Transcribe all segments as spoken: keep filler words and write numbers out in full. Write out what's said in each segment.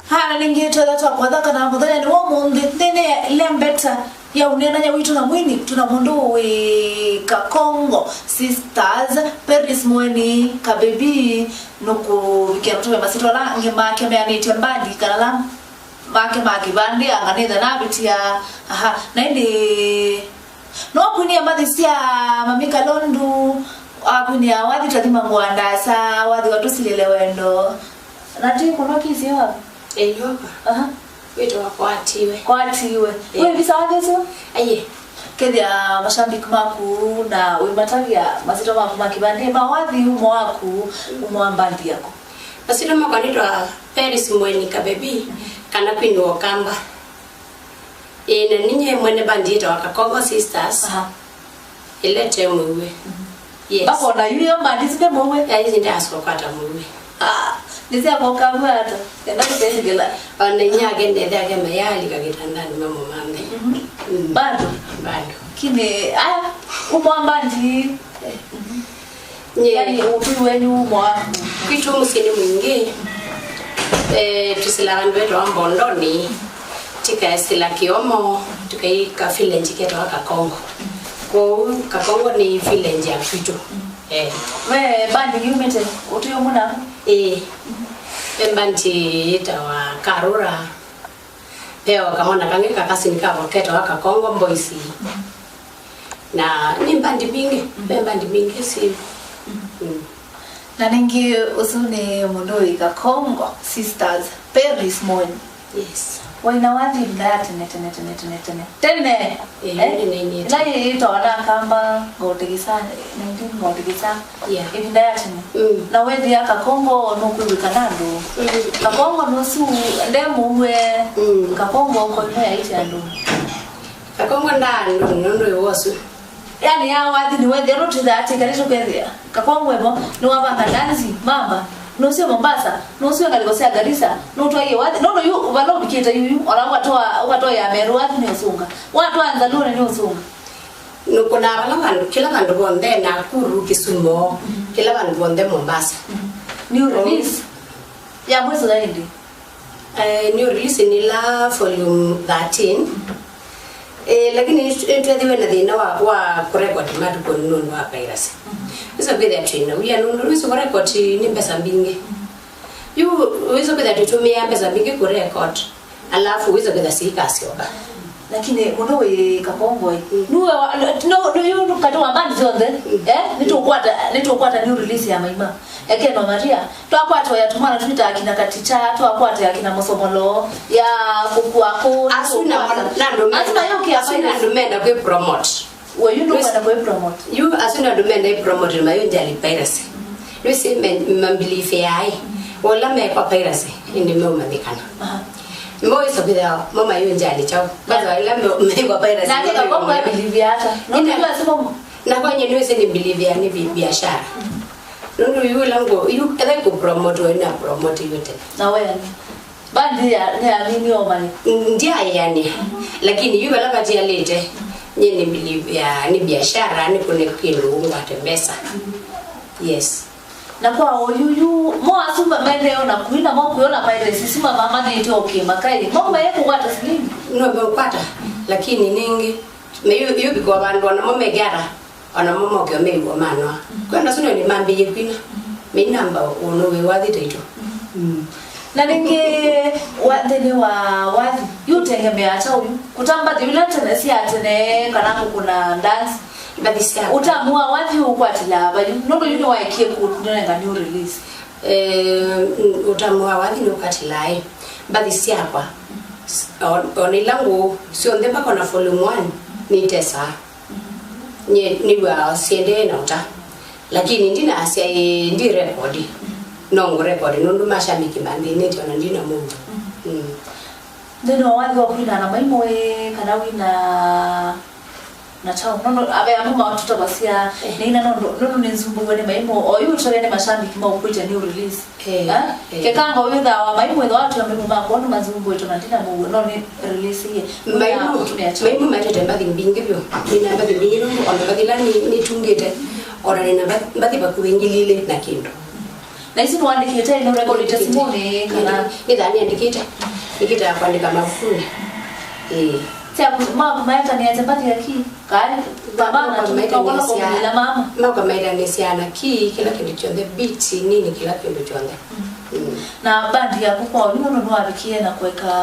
Hana nĩngĩ twetha twakwatha kana mũthenya nĩ wa ũmũnthĩ nthĩnĩ ya lembeta ya ũneenany'a witũ na mwini, twĩ na mũndũ wĩ Kakongo Sisters, Peris Mweni Kabebi, nũkũvikĩa tũtũme masyĩtwa ala angĩ make meanĩtye mbandi kana ala make ma kĩvandĩ, anga nĩtha navĩtĩa. Aha, na ĩndĩ no kwinĩa mathi sya Mami Kalondu, akwinĩa wathi tathima ngũa ndasa, wathi watũsilĩle wendo. Na ti kũno kĩsĩ wa? Ĩnyova. Aha. Wĩtawa Kwatiwe. Kwatiwe. Ĩĩ. Wĩ visa wathi ũsu? Aiye. Kethĩa mashabiki maku na wĩmatavya masyĩtwa maku ma kĩvandĩ, ma wathi, umo waku, umo wa mbandi yaku. Masyĩtwa makwa nĩtwa Peris Mweni Kabebi, kana Queen wa Ũkamba. Ĩĩ, na ninyie mwene bandi yĩtawa Kakongo Sisters. Aha. Ĩla ĩte mũue. Yes. Mbakona yu yo mbandi sinde mũue. Ya, ici ndasũkwata mũue. Ah, nĩsya koka vwata. Enda kũtethekela. Ona inyake ndethe ake mayalika kĩtandanĩ mamũmanthe. Mhm. Mm. Bado? Bado. Kine, ah, umwa mbandi. Eh, mhm. Nye. Yani, ũtũi wenyu mwa? Kwitũ mũsyĩ nĩ mwingĩ. Eh, tũsĩla vandũ vetawa Mbondoni, tikaesĩla Kĩomo, tũkaika village ketawa Kakongo. Kwoou Kakongo nĩ village ya kwitũ. Eh. Ve bandi yumĩte ũtũi ũmwe na? Ĩĩ. Ve bandi yĩtawa Karura. Ve o kamwana kangĩ kakasini kavo ketawa Kakongo Boys. Na nĩ mbandi mbingĩ, ve mbandi mbingĩ syĩ. Mm. Na ningĩ ũsu nĩ mũndũ wĩ Kakongo Sisters, Peris Mweni. Yes. Waina wathi ĩvinda ya tene, tene, tene, tene, tene. Tene. Eh, eh? Nĩ, nĩ, nĩ. Ĩla yĩtawa na kamba ngotigisa, nineteen ngotigisa. Yeah. Ĩvinda ya tene. Mm. Na wethĩa Kakongo nũkwĩw'ĩka na andũ. Mm. Kakongo nũsu nde mũue. Mm. Kakongo kono yaĩtye andũ. Kakongo nda andũ nũndũ wĩ wosu. Yani ya wathi nĩ wethĩa nũtwĩthaa atĩ kalĩ tũkethĩa. Kakongo evo nĩ wavanga ndanzi, mamba. Nũsio Mombasa, nũsio ngalĩko sya Garissa, nũtwaie wathi. Nũndũ yu vala ũvikĩte yu, yu, ona ũkatoa, ũkatoa ya Meru wathi nĩ ũsũnga. Watwaa Nzalũnĩ nĩ ũsũnga. Nũkũnaa vala vandũ, kĩla vandũ vonthe, Nakuru, Kisumu, kĩla vandũ vonthe, Mombasa. New release ya mwĩso ya ĩndĩ? Eh, new release nĩ la volume thirteen. Eh, lakini nĩtwethiwe na thĩna wa, wa kũrekodi matukũnĩ nũndũ wa piracy. Wĩsa kwĩthĩa twĩ na wia nũndũ wĩsa kũrekodi nĩ mbesa mbingĩ. Yu wĩsa kwĩthĩa tũtũmĩaa mbesa mbingĩ kũrekodi. Alafu wĩsa kwĩtha siikasyoka. Lakini mũndũ wĩ Kakongo ĩ. Mm. Nuwe wa, no, no, yu kati wa bandi syonthe, mm, eh, nĩtũkwata, nĩtũkwata new release ya Maima. Ekeno Maria, twakwata ya tumana twita akina Katicha, twakwata ya kina Mosomolo, ya kukua ku. Asu na, na andũ menda, asu na yoke asu na andũ menda kwĩ promote. We, yu ndũkwenda kwĩ promote? Yu asu na andũ menda ĩ promote mayũnjali piracy. Nĩwĩsĩ me, mambelieve yaĩ. Ola mekwa piracy, ĩndĩ meũmanyĩkana. Aha. Mo wĩsa kwĩthĩa mo mayũnjali kyaũ. Kwanza ĩla me, mekwa piracy. Na nĩ Kakongo e believe ata? No, ĩna, ndio asema mo. Na kwa nye nĩwĩsĩ nĩ believe ya nĩ bi-, biashara. Nũndũ yu ĩla ngo, yu etha kũ promote, wena promote yu tene. Na wewe. Bandi ya, nĩ amini omani. Ndyaĩanĩa. Lakini yu vala vatialĩte, nye nĩ believe ya, nĩ biashara, nĩ kũne kĩndũ ngwate mbesa. Yes. Na kwa oyu yu, mo asu ma-, maendeo na kuina mo kuona piracy sima mama nĩ ĩtĩ okĩ makai. Mo mae kũkwata silingi. No mekwata, lakini nĩngĩ, me yu, yu biko vandũ ona mo megara. Ona mo mokĩo meĩw'a manoa. Kwenda sũnĩ nĩ mambĩĩe kwina. Meinamba ũnũ wĩ wathi taitũ. Mm. Na nĩngĩ wa, nthĩnĩ wa wathi, yu ũtengemeaa kyaũ yu? Kũtamba thĩ ila tene sya tene kana kũkũna dance? Mbathi sya. Ũtamu wa wathi ũkwatĩlaa va yu? Nũndũ yu nĩwaekie kũnenga new release. Eh, ũtamu wa wathi nĩũkwatĩlaa ĩ. Mbathi syakwa. O, ona ila ngũũ syonthe mpaka ona volume one nĩitesaa. Nye nĩw'aa syendee na ũta. Lakini ndinasya ĩĩ ndi record. No ngũ record nũndũ mashabiki manthĩnĩtye ona ndina mũuo. Mm. Nthĩnĩ wa wathi wa kwina na maimũ ĩĩ kana wina na town. Nũndũ ave amwe maũtũtavasya, eh, nĩina nũndũ, nũndũ nĩnzumbũiwe nĩ maimũ, o yu ũtavya nĩ mashabiki maũkwĩte new release. Eh, eh, eh. Kekanga ũyũthawa maimũ ĩthawa atwĩa maimũ makwa nĩ manzumbũĩtwe na ndina mũuo, no nĩ release iye. Maimũ, maimũ maetete mbathi mbingĩ vyũ. Nĩna mbathi mbingĩ nũndũ ona mbathi ila nĩ, nĩtungĩte, ona nĩna mbathi, mbathi vakuvĩ ngili ilĩ na kĩndũ. Na isu nĩwandĩkĩte, nĩũrekondĩte simũnĩ, kana? Nĩ-, nĩthaa nĩandĩkĩte. Nĩkĩtaa kwandĩka mavukunĩ. Ĩĩ. Syaku, maku maetanĩasya mbathi ya ki? Kaĩ, mama na tũmĩka ũkala kũmĩla mama. Makwa maetanĩsya na ki, kĩla kĩndũ kyonthe, beat, nini, kĩla kĩndũ kyonthe. Mm. Mm. Na bandi yaku kwa ũlimũ nũndũ nĩwavikie na kũeka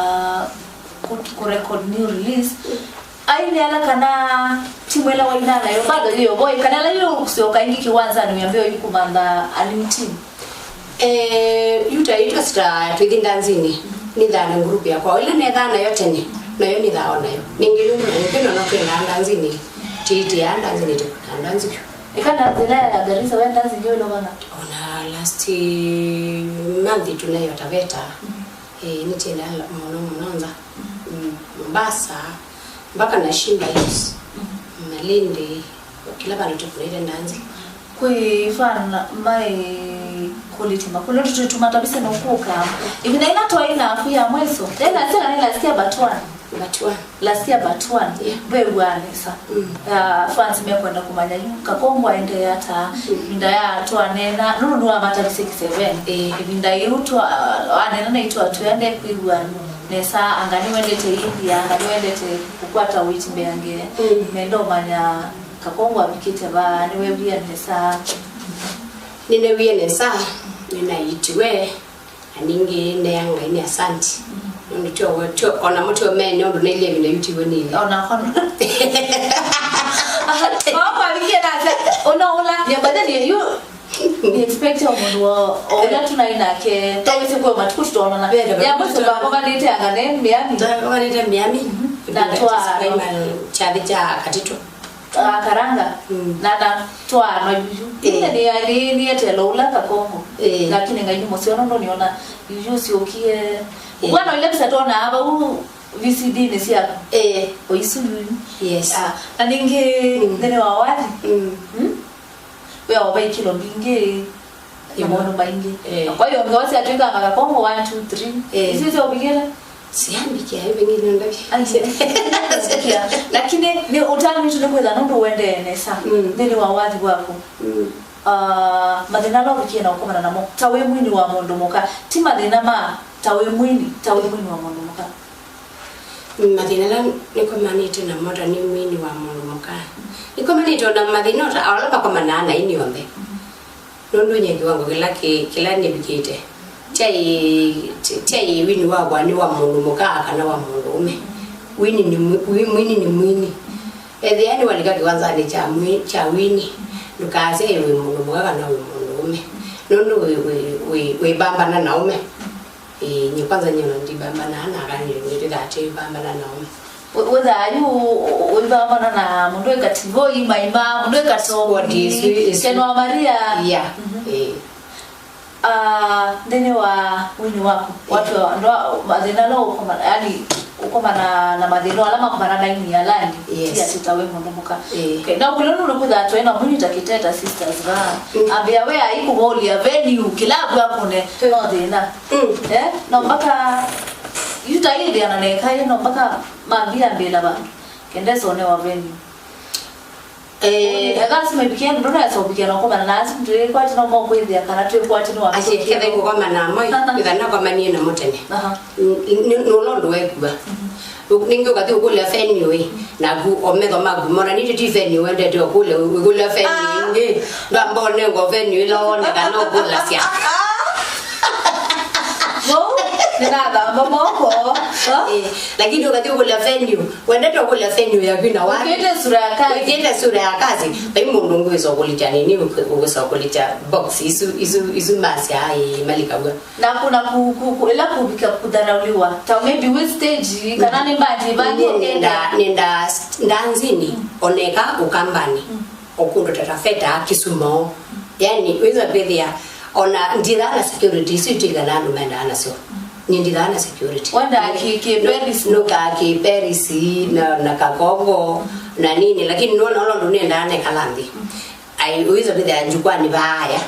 kũ-, kũrecord new release. Aini ala kana timu ĩla waina nayo bado yĩyo voi, kana ĩla yĩũsyoka ĩngĩ kĩwanzanĩ wĩambĩo yu kũmantha a new team? Eh, yu ta itwa sita twithi ndanzini, nithaa na group yakwa ĩla nethaa nayo tene, nayo nithaa o nayo. Ningĩ yu nũndũ nĩkĩno no twenda ndanzini, tiitia ndanzini tũkũna ndanzi vyũ. Ĩka ndanzi ĩla ya Garissa, we ndanzi ĩngĩ wĩlovana? Ona last month tunayo Taveta. Eh, nĩtĩenda mũno mũno nza. Mm, Mombasa, mpaka na Shimba Hills, Malindi, kĩla vandũ tũkũnĩte ndanzi. Kwĩ fan maĩ kũlĩtye makũlyo tũtũmatavise nũkũka. Ĩvinda ĩla twaĩ naku ya mweso, then nasema nĩ last year but one. But one. Last year but one. Yeah. Ndwew'aa nesa. Mm. Ah, fans mekwenda kũmanya yu Kakongo aendee ata, mm, ĩvinda ya twaneena, nũndũ nĩwamatavisye kĩseveni. Eh. Ĩvinda yĩu twa-, aneena naitũ atwĩa ndekwĩw'a nesa, anga nĩwendete India, anga nĩwendete kũkwata wĩti mbeange. Mm. Nenda ũmanya Kakongo avikĩte vaa, nĩwewie nesa? Nĩnewie nesa, nĩnaitiwe. Na ningĩ neanga Ngai nĩ asanti. Nũndũ tyo, tyo, ona mũtwe mene ũndũ nailie ĩvinda yu tiwe nĩile. Ona kono. Aha, kwa kwa vikie nase, ona ula, ni badali ya yu, ni expect ya mũndũ wa, o ula tunai nake, tawese kwa matuku tutaonana. Veve, ya mũndũ kwa kwa nite anga ne, Miami. Kwa kwa nite Miami. Na twa, kyathi kya katito. Ah, karanga. Mm. Na, na twaa na yuyu. Eh. Ĩndĩ nĩ, nĩ, nĩetelo ũla Kakongo. Eh. Lakini ngai nĩ mũseo nũndũ nĩona yuyu ũsyũkie. Eh. Bwana ile bisa tona ava u V C D nĩ syaku. Eh. O isu yuyu. Yes. Ah, na ningĩ, mm, nthĩnĩ wa wathi. Mm. Mm? Wĩa wa vai kilo mbingĩ. Na maũndũ maingĩ. Eh. Na kwa hiyo, ngewa syatwĩkanga Kakongo one, two, three. Eh. Isu syaũvikĩla? Siambikia, hivi ngine ndaki. Ai, sikia. Lakini nĩ ũtanu witũ nĩ kwĩtha nũndũ ũendee nesa. Mm. Nthĩnĩ wa wathi waku. Mm. Ah, mathĩna ala ũvikie na ũkomana namo. Ta wĩ mwini wa mũndũ mũka. Ti mathĩna ma, ta wĩ mwini, ta wĩ mwini wa mũndũ mũka. Mathĩna ala nĩkomanĩte namo ta nĩ mwini wa mũndũ mũka. Nĩkomanĩte ona mathĩna o ta ala makomanaa na aini onthe. Nũndũ nye kĩwango kĩla kĩ-, kĩla nĩvikĩte. Kyai, kyai wini wakwa nĩ wa mũndũ mũka kana wa mũndũ ũme. Wini nĩ mwi-, wi-, mwini nĩ mwini. Ethĩa nĩwalika kĩwanzanĩ kya mwi-, kya wini, ndũkaasye wĩ mũndũ mũka kana wĩ mũndũ ũme. Nũndũ wĩ, wĩ, wĩ, wĩvambana na ũme. Ĩĩ, nye kwanza nyie ona ndivambanaa na akanile nĩtwĩthaa twĩvambana nao. Wĩthaa yu ũivambana na mũndũ ĩkativoi maima, mũndũ ĩkatokenwa Maria. Yeah. Mhm. Ĩĩ. Ah, nthĩnĩ wa wini waku, yeah, watu andũ a-, mathĩna ala ũkomana, yani, ũkomana na mathĩna ala makomana na ini alani, yes, ti atĩ ta wĩ mũndũ mũka. Ĩĩ. Okay, na ũkũlyo nũndũ kwĩthaa twĩ na mwini ta Kiteta Sisters va. Mm. Ambĩa we aikũvũlya venue kĩlavu akũne, mm, no thĩna. Mm. Eh, no mpaka yu ta ĩthĩana nekaĩ, no mpaka mambia mbĩla vandũ. Kenda ĩsonewa venue. Eh. Ethasi maivikia, ndũnesa ũvikia na ũkomana na asu, twĩkwati no mokwĩthĩa kana twĩkwati no. Asie, ketha ikũkomana amwe, ĩtha nakomanie namo tene. Aha. N-, n-, nũla ũndũ wekua. Mhm. Ningĩ ũkathi ũkũlya venue ĩ, naku o metho maku mona nitĩ ti venue wendete ũkũlya, ũkũlya venue, ah, ĩngĩ. Ndwamba ũnengwa venue ĩla woneka na ũkũlasya. Vau, nĩnathamba moko. Eh, lakini ũkathi ũkũlya venue, wendete ũkũlya venue ya kwina wa. Ũkĩte sura ya kazi. Ũkĩte sura ya kazi, vai mũndũ ũngĩ wĩsa ũkũlikya nini, ũkĩsa ũkũlikya box, isu, isu, isu masya, ĩ, malikaw'a. Na kuna ku, ku, ku, ila kuvika kudharauliwa. Ta maybe we stage, kana nĩ mbandi, mbandi. Nenda, nenda st-, ndanzini, mm, oneka Ukambani. Mm. O kũndũ ta Taveta, Kisumo. Yani, wĩza kwĩthĩa, ona ndithaa na security, isu itwĩkana andũ mendaa nasyo. Ni ndithaa na security. Wenda ki, ki Paris. Nuka ki Paris, na, na Kakongo, na nini, lakini nona ũla ũndũ nĩendaa nekala nthĩ. Ai, ũiza kwĩthĩa njukwani vaaya.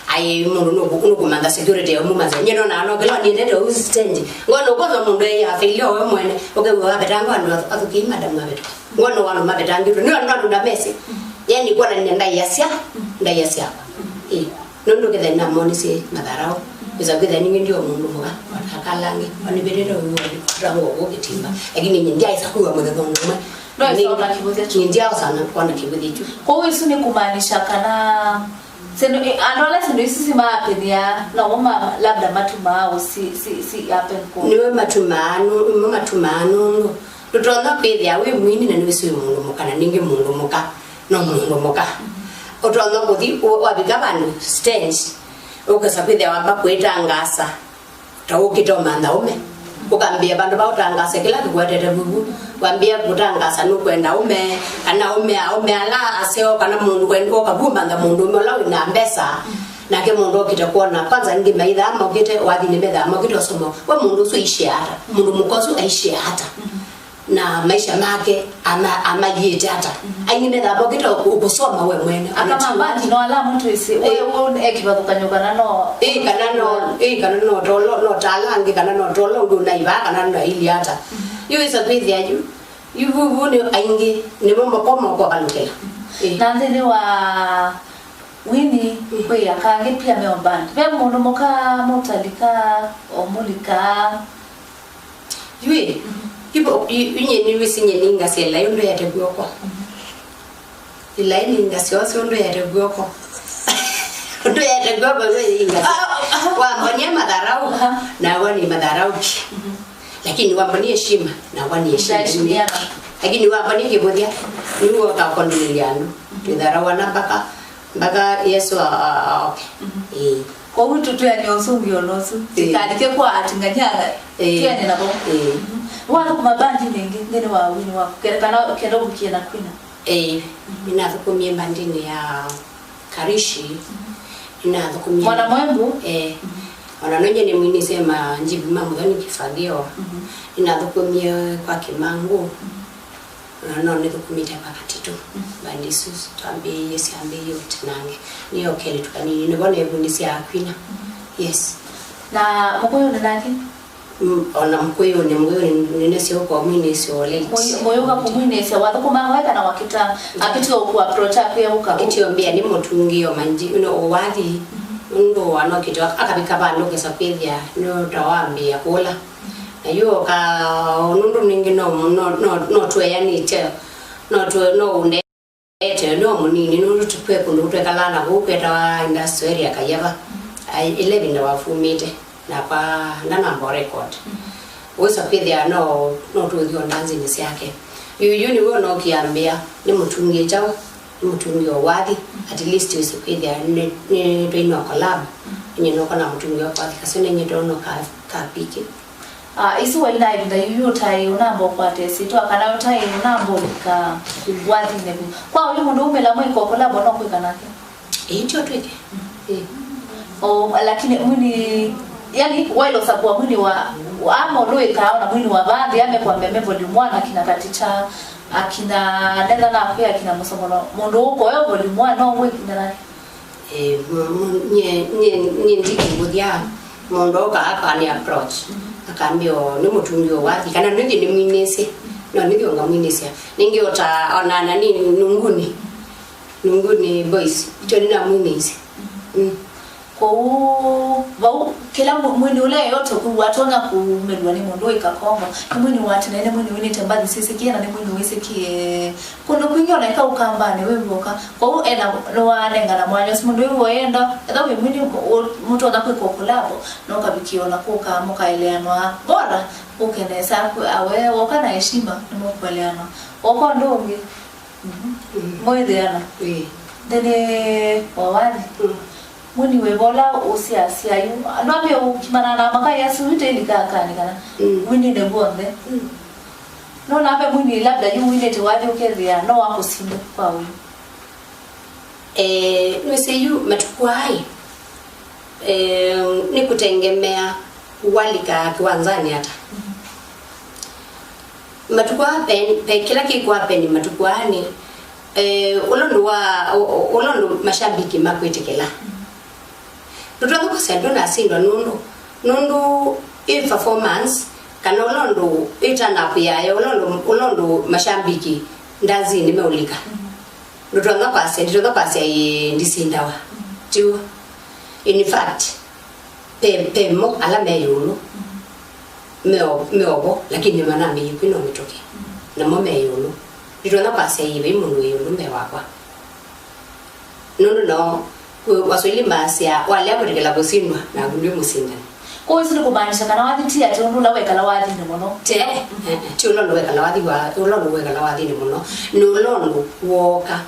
Ai, mũndũ nũkũ-, nũkũmantha security ya ũmumantha. Nye nona no kĩla nĩendete ũu stage. Ngona ũkotha mũndũ eya failure we mwene. Ũkew'a waveta ngwa andũ athũkĩi madam waveta. Ngona wano maveta ngĩtũ. Nĩ andũ andũ ndamesi. Yani kuonania ndaia sya, ndaia syakwa. Ĩĩ. Nũndũ kĩthĩa nĩnamonisye matharaũ, wĩsa kwĩthĩa ningĩ ndio mũndũ mũka, o ta kala angĩ, o nĩvĩtĩte ũw'o, ũtangwa ũkĩtimba. Lakini nyie ndyaĩsa kwĩw'a mũthenya ũmwe. No ĩsoma kĩvũthya kyu. Nyie ndyaosa na kwona kĩvũthya kyu. Kwoou ĩsu nĩ kumaanisha kana syĩndũ, ĩ, andũ ala syĩndũ isu simaapenĩa, namo ma, labda matumaa ũsi, si, si happen kũ. Nĩwe matumaa nũ-, nĩmo matumaa nũndũ ndũtonya kwĩthĩa wĩ mwini na nĩwĩsĩ wĩ mũndũ mũka na ningĩ mũndũ mũka. No mũndũ mũka. Ũtonya kũthi, ũ-, wavika vandũ, stage, ũkesa kwĩthĩa wamba kwĩtangaasa, ta ũkĩte ũmantha ũme. Ũkambĩa vandũ va ũtangaase kĩla kĩkwetete vuvu. Wambĩa kũtangaasa nũkwenda ũme, kana ũme, aũme ala aseo, kana mũndũ kwenda ũka vu ũmantha mũndũ ũme ũla wĩ na mbesa. Nake mũndũ okĩte kwona, kwanza ningĩ maithaa mokĩte, wathi nĩmethaa mokĩte ũsoma, we mũndũ ũsu aishia ata? Mũndũ mũka ũsu aishia ata? Na maisha make ama-, amayĩte ata? Aingĩ methaa mokĩte ũ-, ũkũsoma we mwene. Aka ma bandi no ala mũndũ ĩsĩ, we, eh, we ekĩvathũkany'o kana no. Ĩĩ, kana no, ĩĩ, kana no tolo, no tala angĩ, kana no tolo ũndũ ũnaivaa, kana no ili ata. Yu wĩsa kwĩthĩa yu, yu vuvu nĩ aingĩ, nĩmo moko moko valũkĩla. Ĩĩ. Na nthĩnĩ wa Winnie, kwĩ aka angĩ pia meo band. Ve mũndũ mũka mũtalika, o mũlika. Yui, ivo, yu, yu nye nĩwĩsĩ nye nĩngasya ĩlaĩ ũndũ yate kw'oko. Ĩlaĩ nĩngasya ose ũndũ yate kw'oko. Ũndũ yate kw'oko, yu nĩngasya. Wambonia madharau, nawa nĩ madharau ki. Lakini wambonia heshima, nawa nĩ heshima. Lakini wambonia kĩvũthya, nĩwoka kondũlĩlya andũ. Twĩtharawana mpaka, mpaka Yesu a-, a-, aoke. Ĩĩ. Kwoou tũtwĩanĩa ũsũngĩo ũsu. Ĩĩ. Tĩkalike kwa ating'any'a, ĩĩ, twĩanĩ navo. Ĩĩ. Wathũkũma bandinĩ ĩngĩ nthĩnĩ wa wini waku, ke-, kana kenda ũvukie na kwina? Ĩĩ. Nĩnathũkũmie bandinĩ ya Karishi. Nĩnathũkũmie. Mwana Mwembu? Ĩĩ. Ona nonye nĩmwinisye manjivu ma Mũthoni Kĩvathio. Nĩnathũkũmie kwa Kĩmangũ. Na no nĩthũkũmĩte kwa Katitũ. Bandi isu twambĩĩie syambĩĩie ũtinange. Nĩyo kelĩtu kanini, nĩvo nevundisya kwina. Yes. Na Mũkũyũnĩ nake? Mm, ona Mũkũyũnĩ, Mũkũyũnĩ nĩnesya ũka ũmwinĩsya ũla iti. Mũyũka kũmwinĩsya, wathũkũmaa we kana wakĩta, akĩtio kũapproach akwĩa ũka? Akĩtio mbĩa nĩ mũtungĩo manji, no, ũwathi. Nũndũ wanokĩte, akavika vandũ ũkesa kwĩthĩa, nũtawambĩĩa kũla. Na yu oka, nũndũ ningĩ no, no, no, no tweanĩte, no twe-, no ũndeete, no mũnini, nũndũ tũkwĩ kũndũ twekalaa na kũu kwetawa industrial area Kayava. Ai, ĩla ĩvinda wafumĩte, nakwa ndanamba record. Wĩsa kwĩthĩa no, no tũthi o ndanzinĩ syake. Yu, yu nĩwe ũnokiambĩa, nĩ mũtungĩe kyaũ, nĩ mũtungĩe o wathi, at least wĩsa kwĩthĩa nĩ, nĩ twaina collab. Nye noko na mũtungĩe o wathi, kasyo nenye tono ka, ka piki. Ah, isu waina ĩvinda yu, yu ũtaĩ ũnamba ũkwata ĩsyĩtwa, kana ũtaĩ ũnamba ũlika wathinĩ vu? Kwa ũyu mũndũ umĩla mwĩko collab no kwĩka nake? Ĩĩ, tyo twĩke. Ĩĩ. O, lakini mwini, yani, waila ũsakũa mwini wa, wa ama ũlũĩkaa na mwini wa vanthi, ame kwambia me volume one, akina Katicha, akina Netha Nakwĩ, akina Mũsomono. Mũndũ ũkoyo volume one, no wĩkina nake? Eh, mu-, mu-, nye, nye, nye ndikĩvũthya mũndũ oka akani approach. Akambia, "O, nĩ mũtungi o wathi, kana nĩthi nĩmwinĩsye." No, nĩthi onga mwinĩsya. Ningĩ ũta, ona nani, Nunguni. Nunguni Boys. Ityo nĩnamwinĩsye. Mm. Kwoou, vau, kĩla mwi-, mwini ũla yeyote ũkwĩw'a atonya kũumĩlw'a nĩ mũndũ wĩ kakongo. Nĩ mwini wa tene, nĩ mwini winĩte mbathi syĩsĩkĩe, na nĩ mwini wĩsĩkĩe kũndũ kwingĩ, ona eka Ũkambanĩ wĩ w'oka. Kwoou ena, nĩwanengana mwanya ũsu mũndũ wĩ w'o yenda, ethĩwa wĩ mwini ũ-, mũtonya kwĩka collabo, na ũkavikĩa ona kũka mũkaeleanwa. Bora ũke nesa, awe woka na heshima, nĩmũkũeleanwa. Woka ũndũ ũngĩ, mhm, mwĩthĩana. Ĩĩ. Nthĩnĩ wa wathi. Mm. Mwini wĩva ũla ũsiasya yu? Andũ ambĩe ũkimana na makaĩa suit ĩlika akanĩ kana, mm, winĩte w'onthe. Mm. No nambe mwini labda yu winĩte wathi ũkethĩa no wakũsindwa kwa ũyu. Eh, nĩwĩsĩ yu matukũ aa, eh, nĩ kũtengemea walika kĩwanzanĩ ata. Mm. Matukũ aa pe, pe kĩla kĩkwapeni matukũ aa nĩ, eh, ũla ũndũ wa, ũ-, ũ-, ũla ũndũ mashabiki makwĩtĩkĩla. Ndũtonya kwasya ndũnasindwa nũndũ, nũndũ ĩ performance, kana ũla ũndũ ĩ turn up yayo, ũla ũndũ, ũla ũndũ mashabiki ndazinĩ meũlika. Ndũtonya kwasya, nditonya kwasya ĩĩ ndisindawa. Tiw'o. In fact, pe, pe mo ala me ĩũlũ, me o-, me ovo, lakini nĩmanambĩie kwina o mĩtũkĩ. Namo me ĩũlũ. Nditonya kwasya ĩĩ vai mũndũ wĩ ĩũlũ mbee wakwa. Nũndũ no, Waswahili maasya, walea kwĩtĩkĩla kũsindwa, naku ndwĩ mũsindani. Kwoou ĩsu nĩ kũmaanisha kana wathi ti atĩ ũndũ ũla wekala wathinĩ mũno? Te, eh, eh, ti ũla ũndũ wekala wathi wa, ũla ũndũ wekala wathinĩ mũno. Nĩ ũla ũndũ wooka.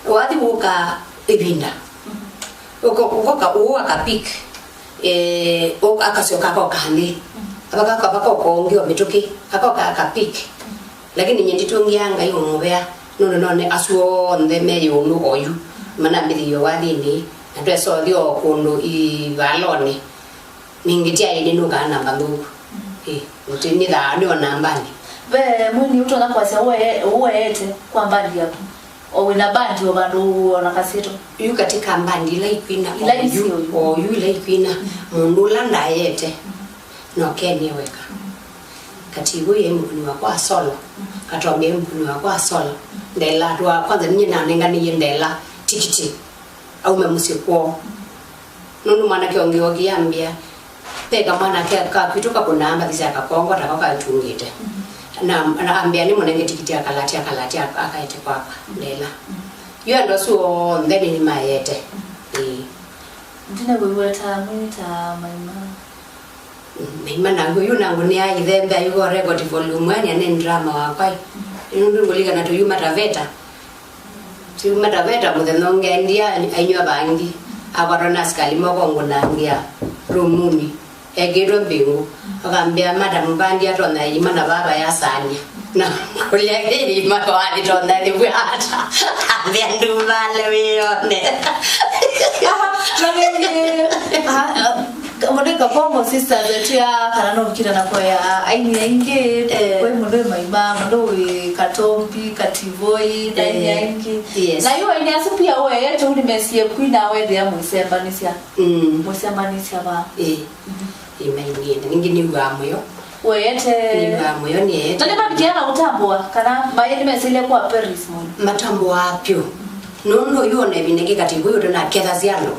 Wathi wũka ĩvinda. Ũko-, ũkoka ũũ aka peak. Eh, ũ-, akasyoka akoka nthĩ. Vaka, vaka ũko ũngĩ o mĩtũkĩ. Akoka aka peak. Lakini nyie nditũngĩaa Ngai ũmũvea, nũndũ none asu onthe me ĩũlũ oyu manambĩthĩie wathinĩ, na twesa ũthi o kũndũ ivalonĩ. Ningĩ ti aĩ nĩnũkaa namba nthũku. Ĩ, nĩthaa nĩona mbandi. Ve mwini ũtonya kwasya ũe-, ũeete kwa mbandi yaku? O wĩna mbandi o vandũ ona kasito? Yu katika mbandi ila ikwina, ila oyu, isi oyu, oyu ila ikwina, mũndũ ũla ndaeete. Nokenie weka. Kativu ye mũkuni wakwa solo. Katombi ye mũkuni wakwa solo. Ndela twa kwanza ninye nanenganiye Ndela tikiti aume mũsyĩ kwoo. Nũndũ mwanake ũngĩ okie ambĩa, peka mwanake kakwitũ kakũnaa mbathi sya kakongo tako kaitungĩte. Na, na ambĩa nĩ mũnenge tikiti akalati, akalati akaete kwakwa Ndela. Yu andũ asu onthe nĩnĩmayete. Ĩĩ. Ndine wĩweta mwita maima. Naima nangu yu nangu nĩ aithembe ayugo record volume one ya nĩ drama wakwa. Yu ndu ngulika na tuyuma taveta. Tuyuma taveta mũthenya ũngĩ ndia ainywa bangi. Akwatwa na asikali moko ngunangia rumuni. Ekĩtwe mbĩngũ. Akambĩa, "Madam, mbandi atonya ĩima na vava yasania." Na kũlya kĩima kwalitonya nĩvw'ata. Ambĩa, "Nduvale wĩone." Aha, na vĩngĩ, aha, ah, mũndũ Kakongo Sisters etia kana no kila na kwaya aini aingĩ, eh, kwĩ mũndũ wĩ Maima, mũndũ wĩ Katombi, Kativoi, na aini, eh, aingĩ. Yes. Na yu aini asu pia ũeete ũu nĩmesie kwina wethĩa mũisembanisya. Mm. Mũisembanisya va? Eh. Mhm. Ĩmainie, na ningĩ nĩw'aa mũyo. Ũeete. Nĩw'aa mũyo, nĩeete. Na nĩmavikie na kũtambũa, kana maĩ nĩmesĩle kwa Paris mũno? Matambũaa pyũ. Nũndũ yu ona ĩvinda ĩngĩ katĩ kũi ũtũnakethasya andũ.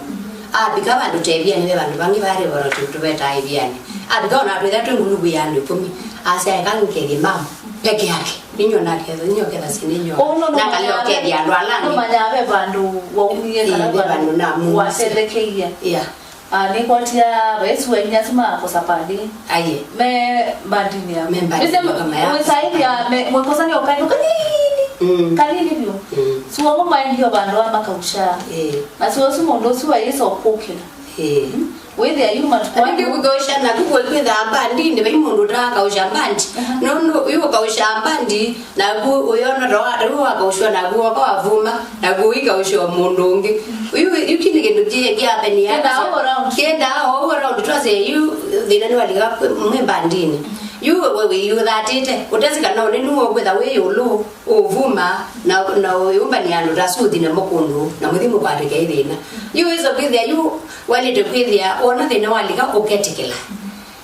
Avika vandũ ta ĩvianĩ, ve vandũ vangĩ varĩ voro tũvetaa ĩvianĩ. Avika ona twĩthĩa twĩ nguluvu ya andũ ĩkũmi. Asya, "Eka ngĩkethye mam peke yake." Ninyo naketha, ninyo kethasya, ninyo. Ũu nũndũ nakalea ũkethya andũ ala angĩ. Nũmanyaa ve vandũ waumie, ĩĩ, kana ve vandũ vandũ namu watethekeie. Yeah. Ah, nĩkwatia vaisi wa inyasi makosa pandi. Aye. Me mbandini ya. Me mbandini ya kama ya. Mwisaithia, me, mwekosa ni ukaindu kanini. Mm. Kanini vyu. Mm. Suo mo maendio vandu wa makausha. Eh. Na suo su mundu su wa Yesu okukila. Eh. Mm. Withia yu matukũ. Ati kukausha na kuko kwitha mbandini, vai mundu ta kausha mbandi. Aha. No, no, yu kausha mbandi. Naku ũyona ta wa, ta wĩ wakaushiwa, naku woka wavuma, naku ũikaushiwa mũndũ ũngĩ. Yu, yu kĩndũ kĩndũ kĩ, kĩapenia. Kenda all around. Kenda all around, twasye yu thĩna nĩwalika mwĩ mbandini. Yu we, we wĩyũthatĩte, ũtesi kana ũnenu ũkwĩtha wĩ ĩũlũ, ũvuma, na, na ũyũmbania andũ ta suthi namo kũndũ, na mũthi mũkwatĩke ĩ thĩna. Yu wĩsa kwĩthĩa yu, walĩte kwĩthĩa, wona thĩna walika, ũketĩkĩla.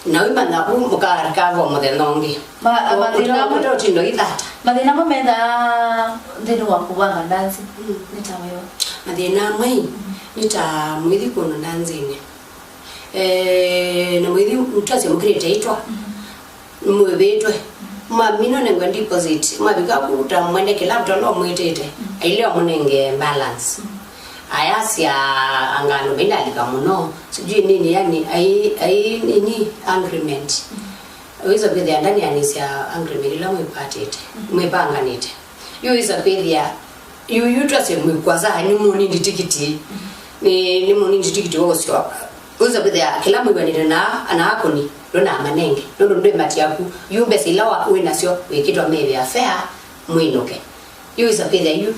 Na wĩmanya vu mũkarikavwa mũthenya ũngĩ. Ma-, o, mathĩna ũta-, amwe, ũta ũtindo ithata. Mathĩna amwe methaa nthĩnĩ wa kũvanga ndanzi, mm, nĩ ta wĩva? Mathĩna amwe, mm, nĩ ta mwĩthi kũndũ ndanzinĩ. Eh, na mwĩthi twasya mũkĩlĩte itwa, mm, mwĩvĩtwe. Mwamina nengwe deposit, mwavika kuta mwene kĩla mtondo mwĩtĩte, mm, aile mũnenge balance. Mm. Ayasya anga andũ maindalika mũno, sijui nini, yani, ai, ai, nini, agreement. Mm. Wĩsa kwĩthĩa ndani ya nĩsya agreement ila mwĩkwatĩte, mm, mwĩpanganĩte. Yu wĩsa kwĩthĩa, yu, yu twasye mwĩkwasa, nĩ mũnindi tikiti. Mm. Nĩ, nĩ mũnindi tikiti wa ũsyoka. Wĩsa kwĩthĩa kĩla mwĩw'anĩte na, na akũni, ndũnamanenge. Nũndũ ndwĩ mati yaku, yu mbesa ila wa, wĩ nasyo, wĩkĩtwa mĩvĩa fare, mwĩnũke. Yu wĩsa kwĩthĩa yu,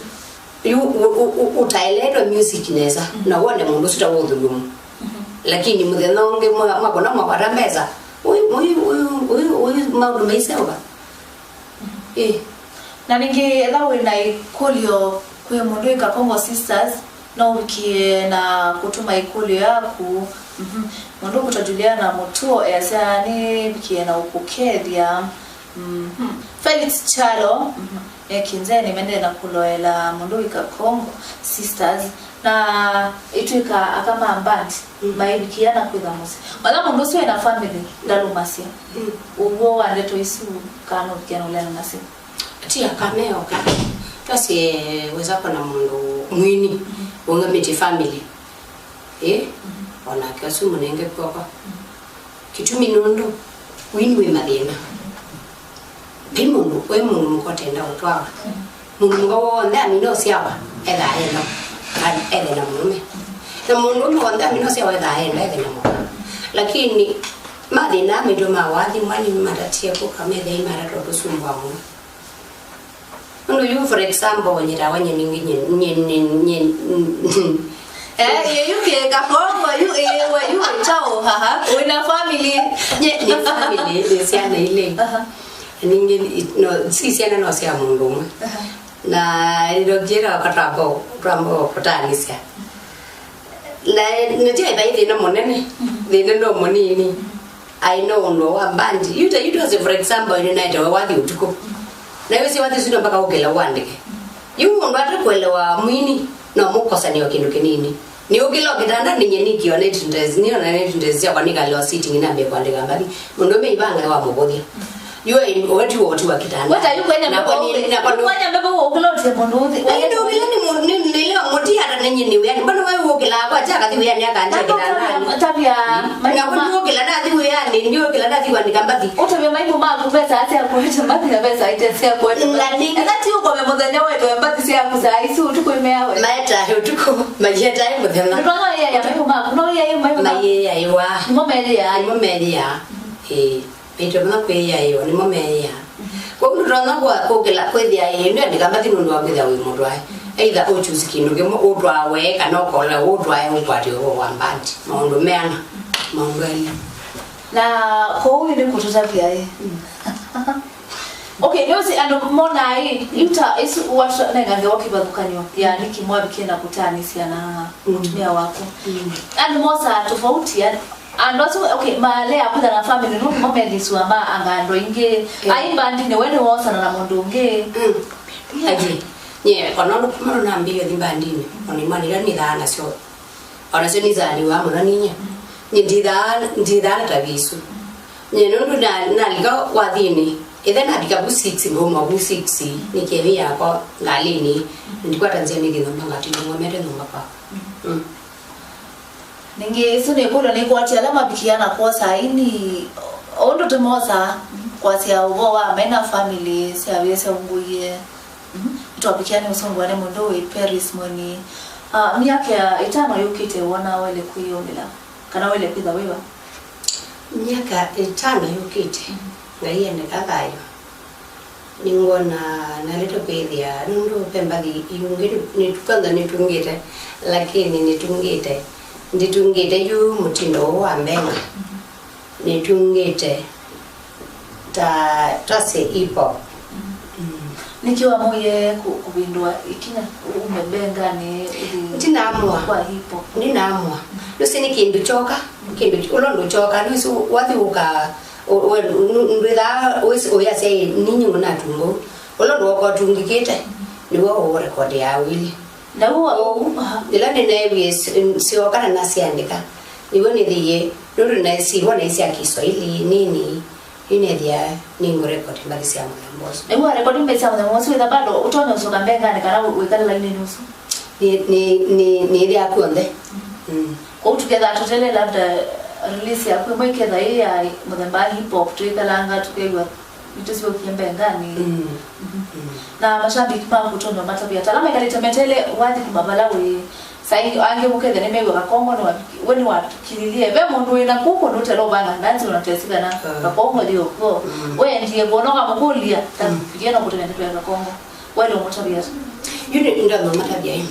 yu ũ-, ũ-, ũ-, ũtaeleetwe music nesa, mm, na wone mũndũ ũsu ta wĩ ũthulumu. Mhm. Lakini mũthenya ũngĩ mwa-, mwakona mwakwata mbesa, ũyu, ũyu, ũyu, ũyu, ũyu maũndũ maiseũva. Mhm. Ĩ. Na ningĩ, ethĩwa wĩ na ĩkũlyo kwĩ mũndũ wĩ Kakongo Sisters, no ũvikĩe na kũtũma ĩkũlyo yaku. Mhm. Mũndũ ũkwĩtwa Juliana Mũtuo easya, "Nĩvikĩe na ũkũkethya." Mhm. Felix Kyalo, mhm, e Kinzeni, mendee na kũloela mũndũ wĩ Kakongo Sisters. Na ĩtw'ĩka aka ma band, mm, maivikĩa na kwĩtha mũsyĩ. Ona mũndũ ũsu ena family, ndalũmasya. Mm. Ũw'o wa ndeto isu, kana ũvikĩa na ũleana nasyo. Ti aka me oka. Twasye weza kona mũndũ mwini, mm, ũngamĩtye family. Ĩ? Mm. Onake ũsu mũnenge kw'oko. Mm. Kĩtumi nũndũ wini wĩ mathĩna. Vai mũndũ, we mũndũ mũka ũtenda ũtwawa. Mũndũ mũka w'onthe amina ũsyawa, ethaa enda, ethe na mũũme. Na mũndũ ũme w'onthe amina ũsyawa, ethaa enda, ethe na mũka. Lakini mathĩna maitũ ma wathi mwa nĩmatatie kũka methei matatwa tũsumbwa mũno. Nũndũ yu, for example, nyitawa nye ningĩ nye, nye, nye, nye, eh, ye yu kĩ Kakongo, yu, ĩ, we yu, ĩ, chao, haha, wĩna family. Nye, nye family, nĩ syana ilĩ. Aha. Ningĩ, no, si syana no sya mũndũ ũmwe. Aha. Na ĩndokĩra wakatwamba, twamba kũtaanĩsya. Na, na ti vai thĩna mũnene, mhm, thĩna no mũnini. Mhm. Aĩ no ũndũ wa mbandi. Yu ta yu twasye, for example, ĩndĩ naetewe wathi ũtukũ. Na yu si wathi ũsu no mpaka ũkĩla ũandĩke. Yu mũndũ ate kũelewa mwini, no mũkosanĩa o kĩndũ kĩnini. Nĩ ũkĩla o kĩtanda nĩ nye nĩkĩona interest, nĩona interest syakwa nĩkalĩwa sitting nambie kũandĩka mbathi. Mũndũ ũme ivanga wa mũvũthya. Yu ĩ, ũwe ti woti wa kĩtanda. Weta yu kwenya mbevo ũkĩ. Kwenya mbevo ũkĩla ũtie mũndũ ũthi. Ĩndĩ ũkĩla nĩ mũndũ nĩ, nĩ leo mũti hata nĩ nyini wĩanĩ. Mbona wewe ũkĩla kwa chaka thi wĩanĩ akanja kĩtanda. Tabia. Na kwa nĩ ũkĩla na thi wĩanĩ, nĩ ũkĩla na thi wa nĩka mbathi. Ũtavya maimu maku pesa atia kwa chama na pesa atia sia kwa chama. Na nĩ. Eka ti ũkome mũthenya wetu mbathi sia kusa isu tukwimea we. Maeta utuko, maeta mũthenya. Ndio ya maimu maku, no ya maimu maku. Maye ya iwa. Nimo meli ya. Nimo meli ya. Eh. Maitũ vala kwĩĩaĩwa nĩmo meĩaa. Kwoou ndũtonya kũkĩla kwĩthĩa ĩĩ ndwendeka mbathi nũndũ wa kwĩthĩa wĩ mũtwae. Either ũchusi kĩndũ kĩmwe ũtwawe kana ũkola ũtwae ũkwate ũvoo wa mbandi. Maũndũ meana, maũndũ elĩ. Na kwoou ĩndĩ kũtũtavya ĩ. Okay, nĩũsi andũ monaa ĩ, yu ta ĩsu watu nenga ngewa kĩvathũkany'o ya nĩkĩ mwavikie na kũtaanĩsya na mũtumĩa waku. Andũ mosaa tofauti, yani, andũ asu, okay, malea kwĩtha na family nũndũ mo methĩswa ma anga andũ aingĩ. Ai mbandinĩ we nĩwoosana na mũndũ ũngĩ. Aje, nye, ona ũndũ kuma nambĩĩe ũthi mbandinĩ, ona imwana ila nĩthaa nasyo, ona syo nĩzaliwa mũno ninyie. Nye ndithaa, ndithaa na tavia isu. Nye nũndũ na, nalika wathinĩ, ĩthe navika vu six, nguma vu six, nĩkĩvi yakwa ngalĩnĩ, ndikwata nzĩa nĩthi nyũmba ngatindũngomete nyũmba kwakwa. Mm. Ningĩ ĩsu nĩ ĩkũlyo nĩkwatya ala mavikia na kwosa aini, ũndũ tũmosaa kwasya ũvoo wa mena family syavie syaungũie. Mhm. Nĩtwavikia nĩ ũsũngũa nĩ mũndũ wĩ Paris Mweni. Ah, myaka ĩtano yũkĩte wona waĩle kwĩyũmĩla kana waĩle kwĩtha wĩva? Myaka ĩtano yũkĩte, Ngai endeka thayũ. Nĩngwona nalĩte kwĩthĩa, nũndũ ve mbathi iungĩ nĩ, kwanza nĩtungĩte, lakini nĩtungĩte, nditungĩte yu mũtindo ũũ wa mbenga. Nĩtungĩte ta, twasye hip hop. Mm. Nĩkĩ wamũie kũ-, kũvĩndũa ĩkinya ume mbenganĩ ũthi ndinamũa kwa hip hop? Ndinamũa. Nũsĩ nĩ kĩndũ kyoka, kĩndũ ũla ũndũ kyoka, nũsĩ wathi ũka. Ũ-, we, nũ-, ndwĩthaa wĩsĩ ũyasya, "Ĩ, ninyi mũnatungwa ũu." Ũla ũndũ woko ũtungĩkĩte, nĩw'o ũũ rekondi ya wĩlĩ. Na ũu, ũu, aha. Ĩla nĩneewie s-, n-, syoka na nasyandĩka, nĩw'o nĩthĩie, nũndũ naisiwa naisya Kiswahili nini, yu nethĩa nĩngũrekodi mbathi sya mũthemba ũsu. Na ĩu warekodi mbathi sya mũthemba ũsu, wĩtha bado ũtonya ũsyoka mbenganĩ kana wĩ-, wĩkale lainĩnĩ ũsu? Nĩ, nĩ, nĩ, nĩthĩa kw'onthe. Mm. Kwoou tũketha tũtele labda release yaku ĩmwe ĩketha ĩ ya mũthemba wa hip hop, twĩkalanga tũkew'a itũ syũkie mbenganĩ. Mm. Mhm. Mm. Na mashabiki maku ũtonya ũmatavya ta ala maikalĩte metele wathi kuma vala wĩ. Sai angĩ mũketha nĩmew'a Kakongo nĩwaviki-, we nĩwakililye. Ve mũndũ wĩna kũkũ nũtela ũvanga ndanzi ũnatwesi kana Kakongo lyo kw'o. Mm. Wendie kwona ũkamũkũlya, ta vikie no kũtavya ndeto ya Kakongo. Wendo ũmũtavya ata? Yu nĩ ndonya ũmatavya ĩ.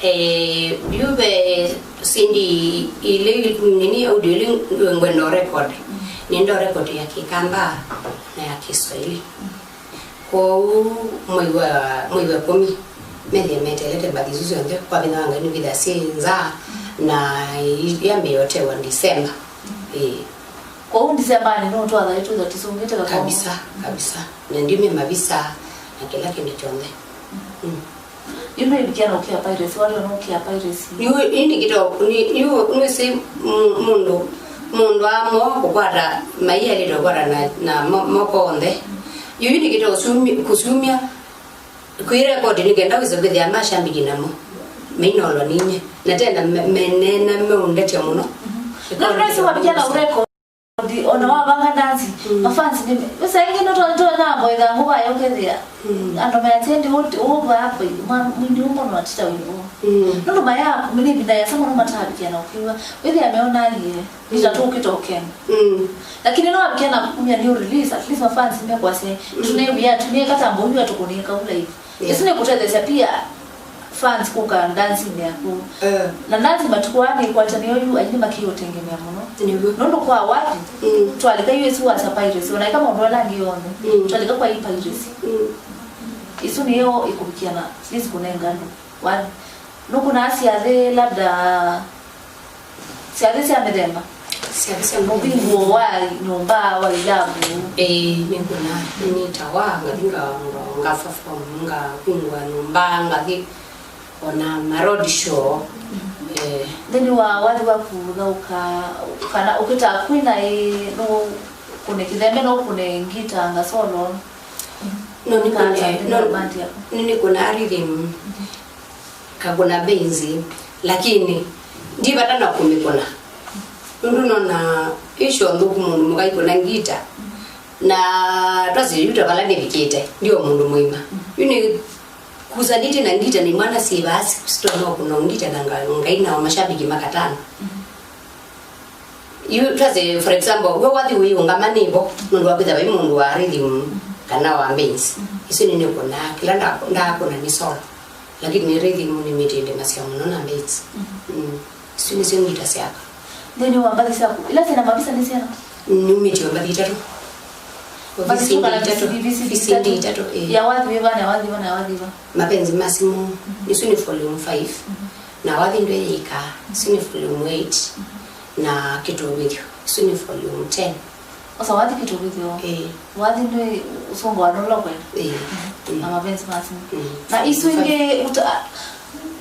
Eh, yu ve C D ilĩ, nini, audio ilĩ ngwenda record. Nĩnda record ya Kĩkamba na ya Kiswahili. Kwoou mwei wa, mwei wa ĩkũmi, methĩe meteelete mbathi isu syonthe, kwa vinya wa Ngai nĩvitha syĩ nza, na i-, yambĩĩa ũtewa December. Ĩĩ. Kwoou December nĩ nũtwathaĩtwe tũsũngĩte Kakongo. Kabisa, kabisa. Na ndiumya mavisa na kĩla kĩndũ kyonthe. Mm. Yu nĩvikia na ũkĩa Pirates, wali ona ũkĩa Pirates. Yu, yu nĩkĩto, nĩ, yu, nĩsĩ mu-, mũndũ, mũndũ amwe kũkwata, maia alĩte kũkwata na, na mo-, moko onthe. Yu, yu nĩkĩto ũsumi-, kũsumya, kwĩ record nĩ kenda wĩse kwĩthĩa mashambiki namo. Mainolwa ninyie. Na tena me-, menena meũndetya mũno. Mhm. No, no, nĩsĩ wavikia na ũrecord. Ona wavanga ndanzi, mm, mafans nĩ, saa ingĩ nĩtonyambo ĩthangũ vaya ũkethĩa. Mm. Andũ meatĩe ndi ũva apa, mwa-, mwini ũmwe no atita wĩvo. Mm. Nũndũ maya, mĩnĩ ĩvinda yasa mũno matavikia na ũkwĩw'a. Wĩthĩa meonagie, nita tũkĩta ũkeni. Mm. Lakini no avikia na kumia new release, at least mafans mekwasya, mm, tũnewia, tũneka tambo ũyũ atũkũnĩka ũla hivi. Yeah. Ĩsu nĩkũtetheesya pia fans kũka ndansinĩ yaku. Eh. Na ndansi matukũ aa nĩkwatya nĩyo yu aini makĩũtengemea mũno. Nĩw'o. Nũndũ kwa wathi, mm, twalika yu ĩsu wa Pirates, ona ĩka maũndũ ala angĩ onthe, mm, twalika kwa ĩ Pirates. Mm. Ĩsu nĩyo ĩkũvikia na, at least kũnenga andũ wathi. Nũkũnaa syathĩ labda Syathĩ sya mĩthemba? Syathĩ sya mĩthemba. Mũvingũo wa nyũmba, wa ilavu? Ĩĩ, nĩngũnaa. Nĩnĩtawa, ngathi nga-, nga-, ngaperform, ngavingũa nyũmba, ngathi ona ma road show. Eh. Nthĩnĩ wa wathi waku ũthaũka, kana ũkĩtaa kwina ĩ, no ũkũne kĩthembe, no ũkũne ngita, nga solo? No nĩkũne, kana no, band yaku? Nĩnĩkũnaa rhythm. Mhm. Ngakũna bass, lakini ndi vata na kũmĩkũna. Nũndũ nona ĩ show nthũku mũndũ mũka aikũna ngita. Na twasye yu ta vala nĩvikĩte, ndi o mũndũ mũima. Yu nĩkusanĩtye na ngita na imwana syĩ vaa sitonya kũna ngita na nga-, ngaina o mashabiki makatano. Yu twasye, for example, we wathi wĩũngama nĩvo, nũndũ wa kwĩthĩa vai mũndũ wa rhythm kana wa bass. Isu nĩnĩkũnaa, kĩla nda-, ndakũna nĩ solo. Lakini rhythm nĩmĩtĩndĩ masya mũno na bass. Mm. Isu nĩsyo ngita syakwa. Nthĩnĩ wa mbathi syaku, ila syĩna mavisa nĩ syana? Numĩtye o mbathi itatũ. Mbathi itatũ kana itatũ. Visi-, visi-, visi-, itatũ. Itatũ, ĩĩ. Ya wathi wĩva, na ya wathi wĩva, na ya wathi wĩva? Mapenzi ma simũ, isu nĩ volume five. Mhm. Na wathi ndweyĩka, isu nĩ volume eight. Mhm. Na kĩtũvĩthyo, isu nĩ volume ten. Osa wathi kĩtũvĩthyo. Ĩĩ. Wathi nĩ ũsũngũ wa nũla kwenda. Ĩĩ. Mhm. Mm. Na mapenzi ma simũ. Mm. Na isu ingĩ uta-,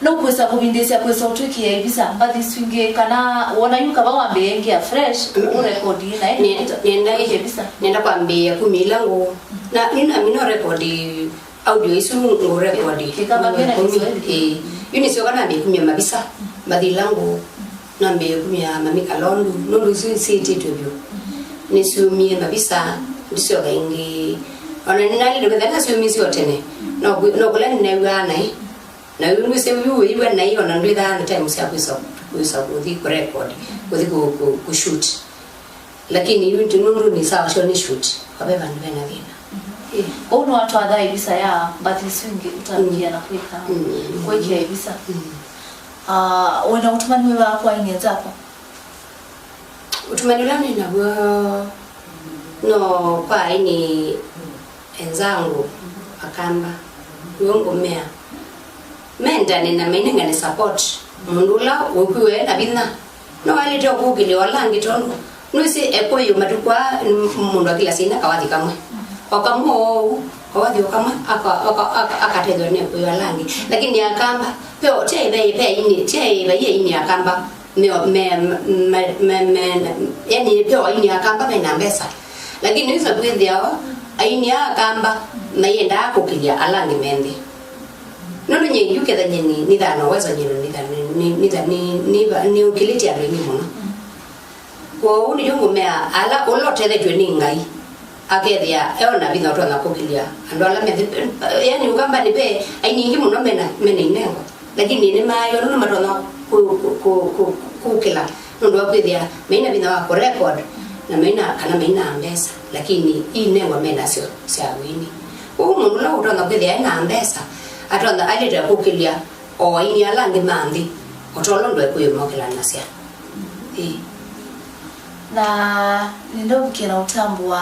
nũkwĩsa kũvindĩsya kwĩsa ũtwĩkĩe ivisa mbathi isu ingĩ, kana wona yu kava wambĩĩe ĩngĩ ya fresh, mm, ũrekodi na ĩ-, nenda, nenda, ĩkĩe visa. Nenda kwambĩĩa kumya ila ngũ. Mm. Na nina mino rekodi audio isu ngũrekodi. Kĩkamba kĩna Kiswahili. Ĩĩ. Yu nĩsyoka nambĩĩa kumya mavisa, mbathi ila ngũ, nambĩĩa kumya Mami Kalondu, nũndũ isu syĩtĩtwe vyũ. Nĩsyumie mavisa, ndisyoka ĩngĩ. Ona nĩnalĩte kwĩthĩa nasyumisye o tene, no kwĩ-, no kũla nĩnew'aa naĩ. Na yu nĩsĩ yu wĩiw'a naĩ, ona ndwĩthaa na time sya kwĩsa, kwĩsa kũthi kũrekodi, kũthi kũ-, kũ-, kũshoot. Lakini yu nĩ nũndũ nĩ sawa syo nĩ shoot, kwa ve vandũ vena thĩna. Mhm. Eh. Ũu nĩwatwatha ĩvisa ya mbathi isu ingĩ ũtavikia na kwĩka, mm, kwĩkĩa ĩvisa. Mm. Ah, wĩna ũtũmani wĩva kwa aini enzako? Ũtũmani ũla nĩ naw'o no kwa aini enzangu Akamba, nĩw'o ngũmea mendane na mainengane support mũndũ ũla ũkwĩw'a e na vinya. No waĩlĩte o kũkĩlya ala angĩ tondũ nũĩsĩ ekũyũ matukũ aa, m-, mũndũ akĩlasya ina kawathi kamwe. O kamwe oou, kawathi o kamwe, aka-, aka-, aka-, akatethwa nĩ ekũyũ ala angĩ. Lakini Akamba, peo, tyaĩ ve, ve aini, tyaĩ vai aini Akamba, me, me, me, me, me, yani, peo aini Akamba mena mbesa. Lakini nĩwĩsa kwĩthĩa o, aini aa Akamba, mayĩendaa kũkĩlya ala angĩ me nthĩ. Nũndũ nyie yu ketha nyie nĩ, nĩthaa na uwezo nyie nĩtha nĩ, nĩ, nĩtha nĩ, nĩ, nĩũkĩlĩtye andũ aingĩ mũno. Kwoou nĩkyo ngũmea ala ũla ũtethetw'e nĩ Ngai, akethĩa eona vinya ũtonya kũkĩlya andũ ala me nthĩ. Yani Ũkambanĩ ve aini aingĩ mũno mena, mena inengo, lakini nĩmaaĩwa nũndũ matonya kũ-, kũ-, kũ-, kũ-, kũkĩla nũndũ wa kwĩthĩa maina vinya wa kũrecord na maina, kana maina mbesa, lakini inengo menasyo sya wini. Ũu mũndũ ũla ũtonya kwĩthĩa ena mbesa, atonya alĩte kũkĩlya o aini ala angĩ ma nthĩ, o ta ũla ũndũ ekũyũmokĩlanasya. Ĩĩ. Na nĩndaũvikĩa na ũtambũa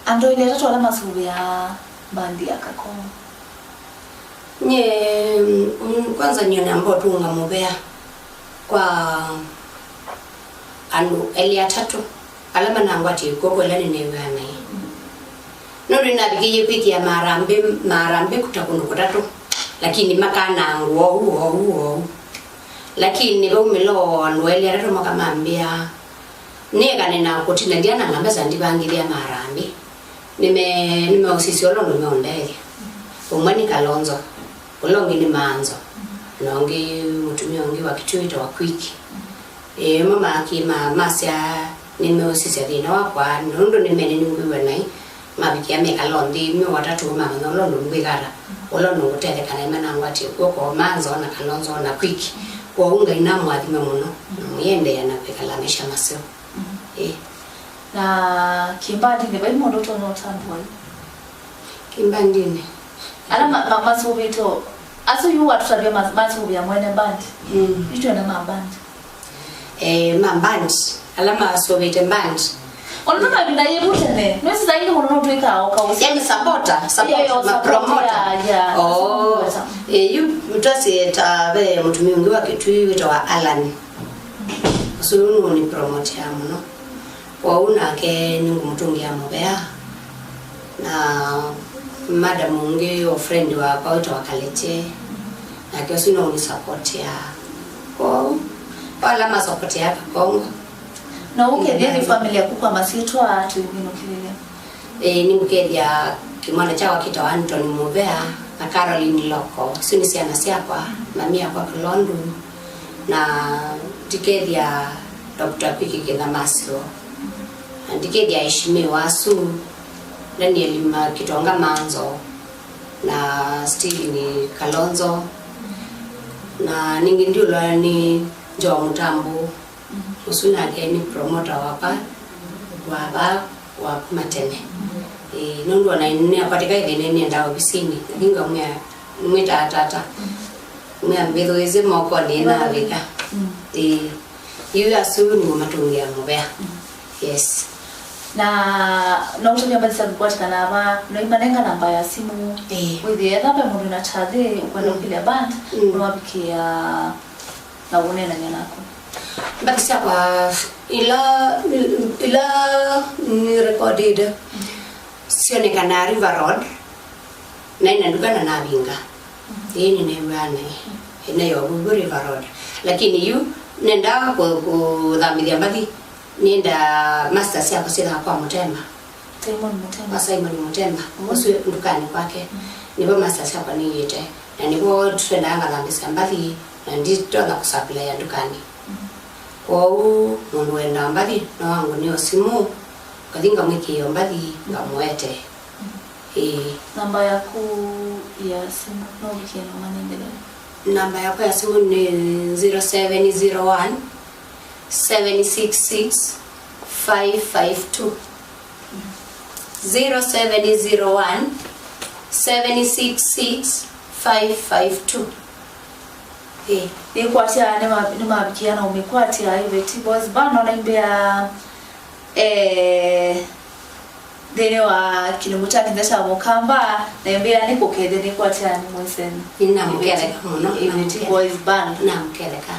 Andũ elĩ atatũ ala masũvĩaa mbandi ya Kakongo. Nye, mm, kwanza nyie namba ũtũnga mũvea kwa andũ elĩ atatũ ala manangwatie kw'oko ĩla nĩneew'aa naĩ. Nũndũ nĩnavikĩie kwĩkĩa maarambĩ, maarambĩ ta kũndũ kũtatũ, lakini makanangwa oou, oou, oou. Lakini vaumĩla o andũ elĩ atatũ makamambĩa, nĩekane na kũtina ndia na ngambesa ndivangĩthya maarambĩ. Nĩme-, nĩmeũsisya ũla ũndũ meũndethya. Ũmwe nĩ Kalonzo, ũla ũngĩ nĩ Manzo, na ũngĩ mũtumĩa ũngĩ wa Kitui wĩtawa Kwiki. Ĩĩ, mo maakĩma masya nĩmeũsisya thĩna wakwa, nũndũ nĩmene nĩngwĩw'a naĩ, mavikĩa mekala o nthĩ, me watatũ mamanya ũla ũndũ ngwĩka ata, ũla ũndũ ngũtetheka naĩ manangwatie kw'oko, Manzo na Kalonzo na Kwiki. Kwoou Ngai namũathime mũno, na mũiendeea na kwĩkala maisha maseo. Ĩĩ. Na kĩmbandinĩ vai mũndũ ũtonya ũtambũa yu? Kĩmbandinĩ. Ala ma-, ma-, masũvĩte o-, asu yu watũtavya ma-, masũvĩa mwene band. Mm. Yu twenda ma band. Eh, ma band. Ala masũvĩte band. Ona mavinda yĩvu tene. Nĩwĩsĩ saa ingĩ mũndũ nũtwĩkaa o kaũsi. Yani supporter, support, yeah, yeah, ma supporter, promoter. Yeah, yeah. Oh. Supporter. Eh, yu twasĩ ta ve mũtumĩa ũngĩ wa Kitui wĩtawa Alan. Ũsu nũnĩ promotea mũno. Kwoou nake nĩngũmũtũngĩa mũvea. Na madam ũngĩ o friend wakwa wĩtawa Kalete, nake ũsu no ũnĩsapotea. Kwoou, kwa ala masapotea Kakongo. Na ũkethĩa nĩ family yaku kwa masyĩtwa tũiminũkĩlĩlya? Ĩĩ, nĩngũkethya kĩmwana kyakwa kĩtawa Anthony Mũvea na Caroline Loko. Isu nĩ syana syakwa, mami yakwa Kalondu, na ndikethya Doctor Kwiki Kĩthamasyo, na ndikethya Eshimiwa Asu, Daniel Ma-, Kitonga Manzo, na Stephen Kalonzo, na ningĩ ndiũlwa nĩ Joe Mũtambũ. Ũsu nake nĩ promoter wakwa wa vaa wa kuma tene. Ĩĩ, nũndũ ona nĩnakwatĩka ĩthĩna nĩendaa ovisinĩ, nathi ngamwĩa, mwĩtaa tata. Mwĩa mbĩthũĩsye mokonĩ navika. Ĩĩ, yu asu nĩmo matũngĩa mũvea. Yes. Na no ũtavya mbathi syaku kwatĩkana ava, noimanenga namba ya simũ. Ĩĩ. Wĩthĩe etha ve mũndũ na kyathĩ ũkwenda ũkĩlya band, no wavikĩa na ũneenany'a naku. Mbathi syakwa ila, ila nĩrekodĩte syonekanaa River Road, naĩ na nduka na navinga. Ĩĩ, nĩneew'aa naĩ ĩna yo vuvu River Road. Lakini yu nendaa kũ-, kũthambĩthya mbathi, nĩenda masters syakwa syĩthaa kwa Mũtemba. Simon Mũtemba. Kwa Simon Mũtemba. Ũsu ndukanĩ kwake. Nĩvo masters syakwa nĩiĩte. Na nĩvo twendaa ngathambĩsya mbathi, na nditonya kũsupply ndukanĩ. Kwoou mũndũ wendaa mbathi no angũnĩe o simũ, ngathi ngamwĩkĩĩa mbathi, ngamũete. Ĩĩ. Namba yaku ya simũ no ũvikĩe na ũmanengelele? Namba yakwa ya simũ nĩ zero seven zero one, seven six six, five five two. Zero seven zero one, seven six six, five five two. Ĩĩ. Nĩkwatya nĩma-, nĩmavikĩa na ũmĩkwatya Iveti Boys Band, ona imbĩa, eh, nthĩnĩ wa kĩlungu kya kĩnza kya Mũkamba, na imbĩa nĩkũkethya nĩkwatya nĩmwĩseni. Nĩnamũketheka mũno. Iveti Boys Band. Namũketheka.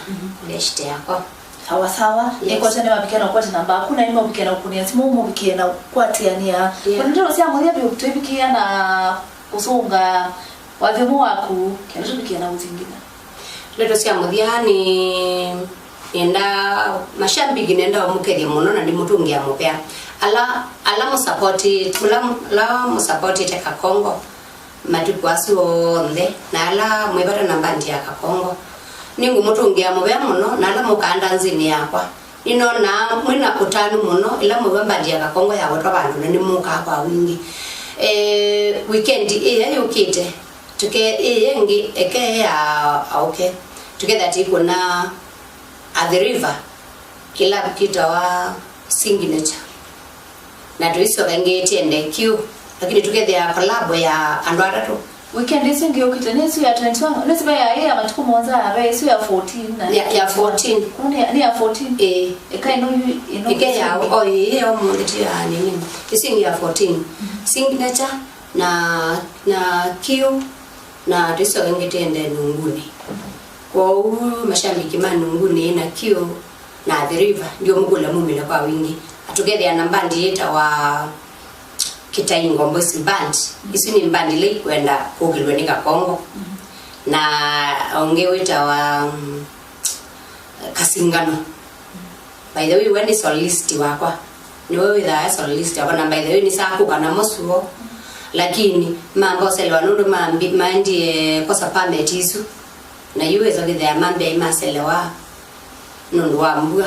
Beshte yakwa. Sawa sawa. Yes. Nĩkwatya nĩmavikĩa na ũkwatya namba yaku, na nĩmavikĩa na ũkũnĩa simũ, mavikĩa na ũkwatĩanĩa. Yeah. Kũna ndeto sya mũthya vyũ tũivikĩa na kũsũnga wathimo waku, kenda tũvikĩa na ũthingitha. Ndeto sya mũthya nĩ, nĩenda, mashambiki nĩenda ũmũkethya mũno na ndĩmũtũngĩa mũvea. Ala, ala mũsapoti, ala, ala mũsapotĩte Kakongo matukũ asu onthe, na ala mwĩ vata na mbandi ya Kakongo, nĩngũmũtũngĩa mũvea mũno, na ala mũkaa ndanzĩnĩ yakwa. Nĩnonaa mwĩ na ũtanu mũno, ĩla mwĩw'a mbandi ya Kakongo yawetwa vandũ na nĩmũkaa kwa wingĩ. Eh, weekend ĩya yũkĩte, tũke-, ĩĩ ĩngĩ eke ya aũke, tũkethĩa tũikũna Athi River, kĩlavu kĩtawa Signature. Na tũisyoka ĩngĩ tĩende Q, lakini tũkethĩa collabo ya andũ atatũ, Weekend ĩsu ĩngĩ yũkĩte, nĩ ĩsu ya twenty-one? Nĩ ĩsu ve ya, ya matukũ mũonza, ve ĩsu ya fourteen na ya, ya fourteen. Kũu nĩ, nĩ ya fourteen? Ĩĩ. Ĩka ĩno yu, ĩno ĩke ya, o, ĩĩ, ya ũmũnthĩ ti ya nini. Ĩsu ĩngĩ ya fourteen. Signature na, na Q na tũiso ĩngĩ tĩende Nunguni. Kwoou mashabiki ma Nunguni na Q na Athi River, ndiũmũkũlya mumĩle kwa wingĩ. Atũkethĩa na mbandi yĩtawa Kĩtaingo Boys Band. Isu nĩ mbandi ila ikwenda kũkĩlw'a nĩ Kakongo. Na ũngĩ wĩtawa, mm, Kasingano. By the way, we nĩ solist wakwa. Nĩwe wĩthaa e solist wakwa, na by the way, nĩsaa kũka namo suo. Lakini mamba ũselewa nũndũ mambi-, maendie kosa permit isu. Na yu wĩsa kwĩthĩa mambĩa maselewa nũndũ wa mbua.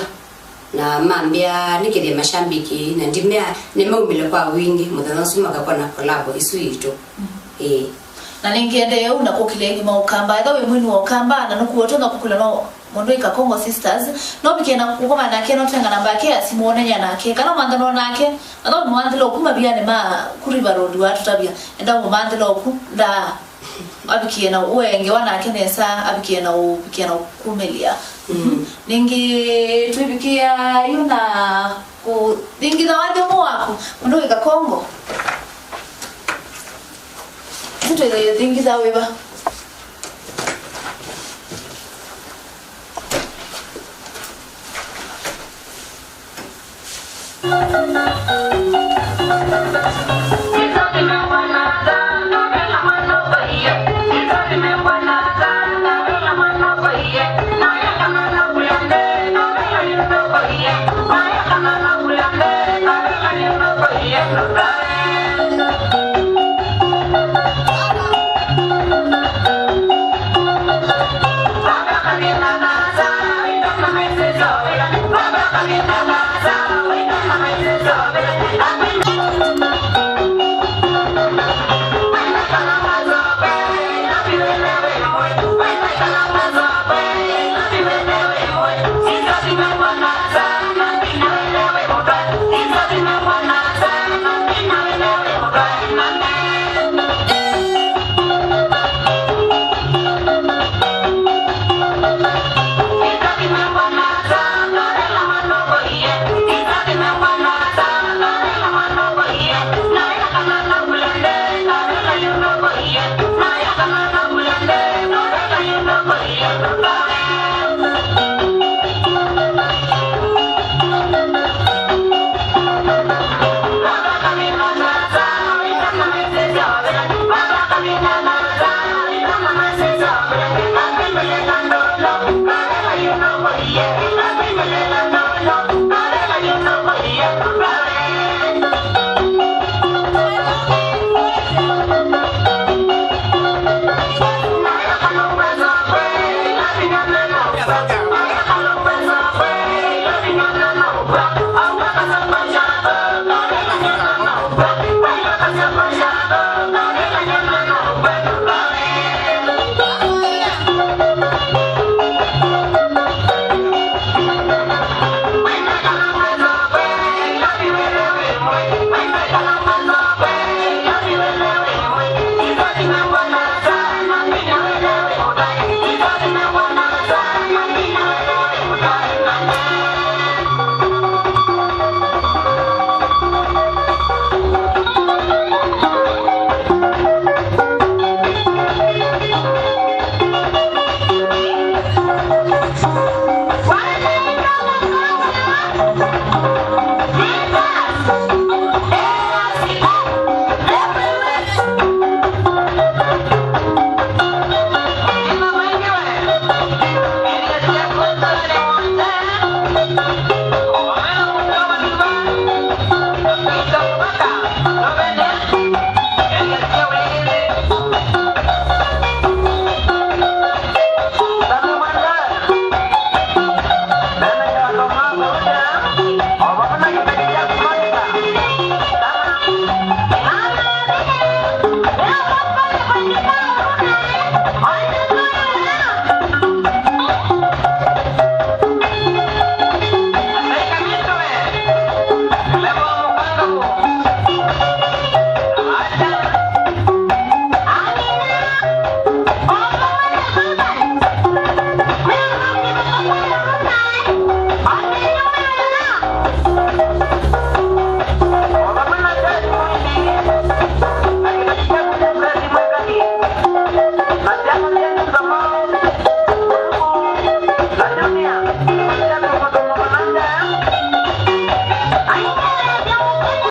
Na mambĩa nĩkĩthye mashambiki, na ndimea nĩmaumĩle kwa wingĩ mũthenya ũsu makakwona kolabo isu itũ. Ĩĩ. Na nĩngĩendee ũu na kũkĩlya ĩngĩ ma Ũkamba. Ethĩwa wĩ mwini wa Ũkamba na nũkuo ũtonya kũkũlya no mũndũ ĩ Kakongo Sisters, no ũvikĩe na kũkomana nake, no twenga namba yake ya simũ wonany'a nake, kana ũmanthana nake. Ethĩwa nĩwanthĩla ũkuma vianĩ ma ku River Road watũtavya, enda ũmanthĩla ũku, nda avikie na ũengewa nake nesa, avikie na ũvikie na ũkumĩlya. Mm. Nĩngĩ twĩvikĩa yu na kũthingitha wathimo waku, mũndũ wĩ Kakongo. Ĩsu twĩthingitha wĩva?